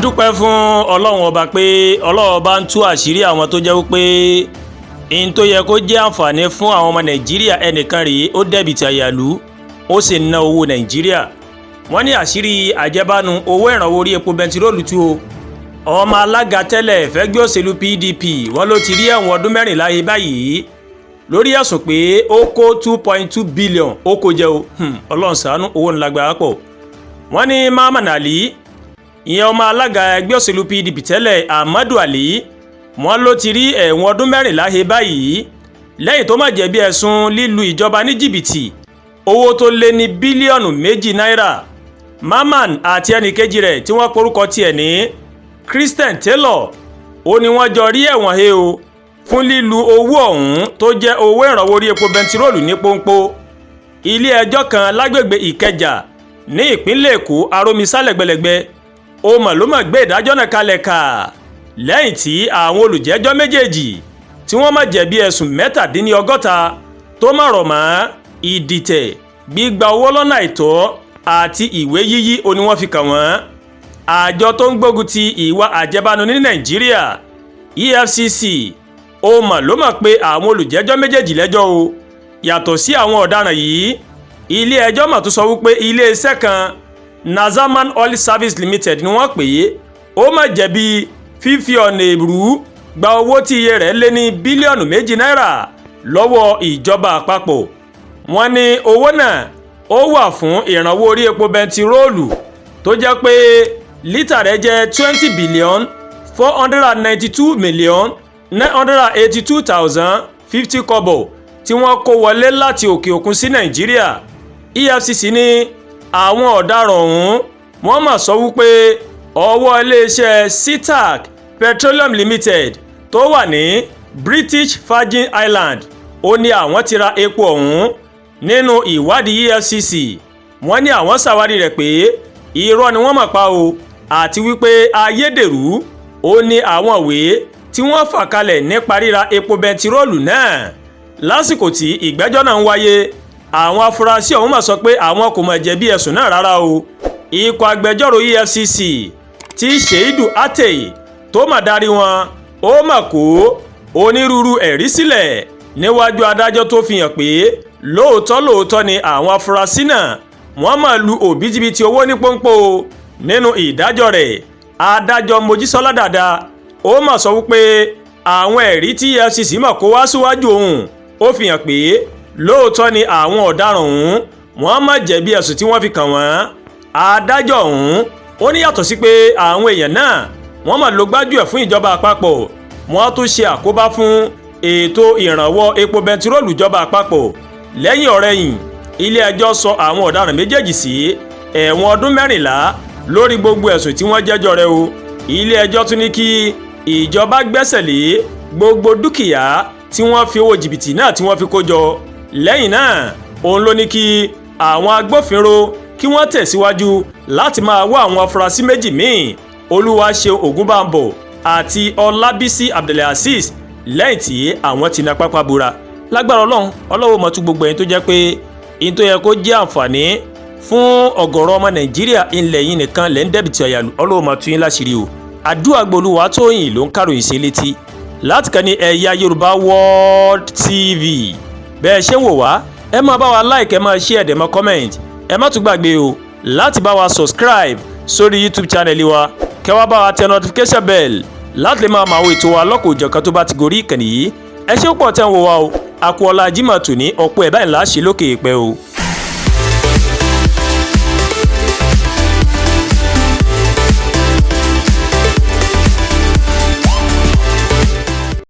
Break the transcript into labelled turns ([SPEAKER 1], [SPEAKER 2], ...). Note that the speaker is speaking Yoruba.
[SPEAKER 1] Dúpẹ́ fún Ọlọ́run Ọba pé Ọlọ́run Ọba ń tú àṣírí àwọn tó jẹ́ wípé in tó yẹ kó jẹ́ àǹfààní fún àwọn ọmọ Nàìjíríà, ẹnìkan rèé, ó dẹ̀bìtì àyàlú, ó sì ń ná owó Nàìjíríà. Wọ́n ní àṣírí àjẹbánu owó ìrànwọ́ orí epo bẹntiróòlù tú o. Ọmọ alága tẹ́lẹ̀ fẹ́gbẹ́ òṣèlú PDP, wọ́n ló ti rí ẹ̀wọ̀n ọdún 14 yìí báyìí lórí ẹ̀sùn pé ó kó 2.2 billion, ó kó jẹ o. Ọlọ́run ṣàánú, owó ńlá gbà pọ̀. Wọ́n ní Mamman Ali, ìyẹn ọmọ alága ẹgbẹ́ òṣèlú PDP tẹ́lẹ̀, Ahmadu Ali, wọ́n ló ti rí ẹ̀wọ̀n ọdún 14 he báyìí lẹ́yìn tó má jẹ̀bi ẹ̀sùn lílu ìjọba ní jìbìtì owó tó lé ní bílíọ̀nù 2 náírà. Mamman àti ẹnìkejì rẹ̀ tí wọ́n porúkọ tiẹ̀ ní Christian Taylor, ó ní wọ́n jọ rí ẹ̀wọ̀n he o fún lílu owó ọ̀hún tó jẹ́ owó ìrànwọ́ orí epo bẹntiróòlù ní pọ́npọ́. Ilé ẹjọ́ kan lágbègbè Ìkẹjà ní ìpínlẹ̀ Èkó, arómisá lẹ́gbẹ̀lẹ́gbẹ̀, ó mọ̀ ló mọ̀ gbé ìdájọ́ náà kalẹ̀ kà lẹ́yìn tí àwọn olùjẹ́jọ́ méjèèjì tí wọ́n má jẹ̀bi ẹ̀sùn 67 tó má rọ̀ mọ́ ìdìtẹ̀, gbígba owó lọ́nà àìtọ́ àti ìwé yíyí ó ní wọ́n fi kàn wọ́n. Àjọ tó ń gbógun ti ìwà àjẹbánu ní Nàìjíríà, EFCC, ó mọ̀ ló mọ̀ pé àwọn olùjẹ́jọ́ méjèèjì lẹ́jọ́ o. Yàtọ̀ sí àwọn ọ̀daràn yìí, ilé ẹjọ́ mà tún sọ wípé iléeṣẹ́ kan, Nazaman Oil Service Limited ni wọ́n pè é, ó mà jẹ̀bi fífi ọ̀nà èrú gba owó tí iye rẹ̀ lé ní bílíọ̀nù 2 náírà lọ́wọ́ ìjọba àpapọ̀. Wọ́n ní owó náà ó wà fún ìrànwọ́ orí epo bẹntiróòlù tó jẹ́ pé lítà rẹ̀ jẹ́ 20,492,982,050 kobo tí wọ́n kó wọlé láti òkè òkun sí Nàìjíríà. EFCC ní àwọn ọ̀daràn ọ̀hún, wọ́n mà sọ wípé ọwọ́ iléeṣẹ́ CITAC Petroleum Limited tó wà ní British Virgin Island ó ní àwọn ti ra epo ọ̀hún. Nínú ìwádìí EFCC, wọ́n ní àwọn ṣàwárí rẹ̀ pé irọ́ ni wọ́n mọ̀ pa o, àti wípé ayédèrú ó ní àwọn ìwé tí wọ́n fà kalẹ̀ nípa ríra epo bẹntiróòlù náà. Lásìkò tí ìgbẹ́jọ́ náà ń wáyé, àwọn afurasí ọ̀hún mà sọ pé àwọn kò mọ̀ jẹ̀bi ẹ̀sùn náà rárá o. Ikọ̀ agbẹjọ́rò EFCC tí Sheidu Atey tó mà darí wọn, ó mà kó onírúurú ẹ̀rí sílẹ̀ níwájú adájọ́ tó fi hàn pé lóòótọ́ lóòótọ́ ni àwọn afurasí náà, wọ́n mà lu òbítíbitì owó ní pọ́npọ́. Nínú ìdájọ́ rẹ̀, adájọ́ Mojísọ́lá Dàda ó mà sọ wípé àwọn ẹ̀rí tí EFCC mà kó wá síwájú òun, ó fi hàn pé lóòótọ́ ni àwọn ọ̀daràn ọ̀hún, wọ́n má jẹ̀bi ẹ̀sùn tí wọ́n fi kàn wọ́n. Adájọ́ ọ̀hún ó ní yàtọ̀ sí pé àwọn èèyàn náà, wọ́n mà ló gbájúẹ̀ fún ìjọba àpapọ̀, wọ́n tún ṣe àkóbá fún ètò ìrànwọ́ epo bẹntiróòlù ìjọba àpapọ̀. Lẹ́yìn ọ̀rẹ̀yìn, ilé ẹjọ́ sọ àwọn ọ̀daràn méjèèjì sí ẹ̀wọ̀n ọdún 14 lórí gbogbo ẹ̀sùn tí wọ́n jẹ́jọ́ rẹ̀ o. Ilé ẹjọ́ tún ní kí ìjọba gbẹ́sẹ̀ lé gbogbo dúkìá tí wọ́n fi owó jìbìtì náà tí wọ́n fi kó jọ. Lẹ́yìn náà, òun ló ní kí àwọn agbófinró kí wọ́n tẹ̀síwájú láti máa wá àwọn afurasí méjì míì, Olúwaṣeun Ògúnbàbọ̀ àti Ọlábísí Abdulazeez, lẹ́yìn tí àwọn ti na pápá bora. Lágbára Ọlọ́run, Ọlọ́wọ́ mọ̀ tún gbogbo ẹ̀yin tó jẹ́ pé in tó yẹ kó jẹ́ àǹfààní fún ọ̀gọ̀rọ̀ ọmọ Nàìjíríà ilẹ̀ yìí nìkan lẹ́ ń dẹ́bìtì ọ̀yàlú. Ọlọ́wọ́ mọ̀ tún yín láṣìírí o. Àdúrà gbolúwa tóyìn ló ń káròyìn sí létí láti kàn ní Ẹ̀yà Yorùbá World TV. Bẹ́ẹ̀ ṣe ń wò wá, ẹ máa bá wa like, ẹ máa share, ẹ dẹ̀ máa comment. Ẹ má tún gbàgbé o láti bá wa subscribe sórí YouTube channel wa, kẹ́ wá bá wa tẹ notification bell láti lè máa mọ àwọn ètò wa lọ́kọ̀ òjọ̀kan tó bá ti gorí ìkànnì yìí. Ẹ ṣé púpọ̀ tẹ́ ń wò wá o. Àkú ọlá Jímọ̀ tòní, ọ̀pọ̀ ẹ̀ báyìí là á ṣe lókè èèpẹ̀ o.